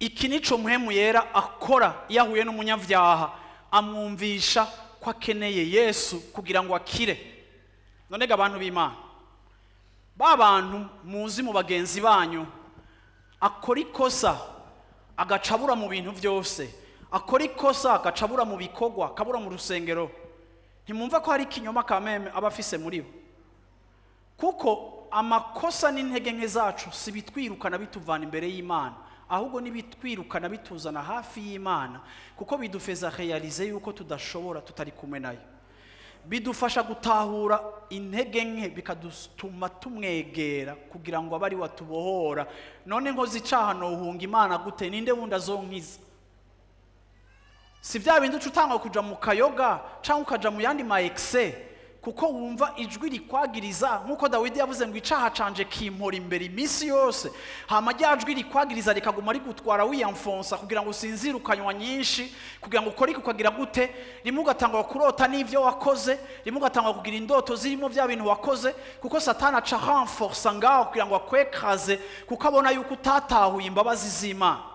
Iki nico Mpwemu Yera akora iyo ahuye n'umunyabyaha: amwumvisha ko akeneye Yesu kugira ngo akire. None ga abantu b'Imana, ba bantu muzi mu bagenzi banyu akora ikosa agacabura mu bintu byose, akora ikosa agacabura mu bikorwa, akabura mu rusengero, ntimwumva ko hari ikinyoma kameme aba afise muri bo? Kuko amakosa n'intege nke zacu si bitwirukana bituvana imbere y'Imana, ahubwo n'ibitwirukana bituzana hafi y'Imana, kuko bidufeza réaliser yuko tudashobora tutari kumwe nayo. Bidufasha gutahura intege nke, bikadutuma tumwegera kugira ngo abe ari we atubohora. None nkoze icaha, nohunga Imana gute? Ninde wundi azonkiza? Si bya bindi uca utanga kuja mu kayoga cyangwa ukaja mu yandi ma excès, kuko wumva ijwi rikwagiriza, nk'uko Dawidi yavuze ngo: "Icaha canje kimpora imbere iminsi yose." Hama rya jwi rikwagiriza rikaguma rigutwara, wiyamfonsa kugira ngo usinzire, ukanywa nyinshi kugira ngo ukore iki, ukagira gute. Rimwe ugatangwa kurota n'ivyo wakoze, rimwe ugatangwa kugira indoto zirimo bya bintu wakoze, kuko Satani aca renforsa ngaho kugira ngo akwekaze, kuko abona yuko utatahuye imbabazi z'Imana.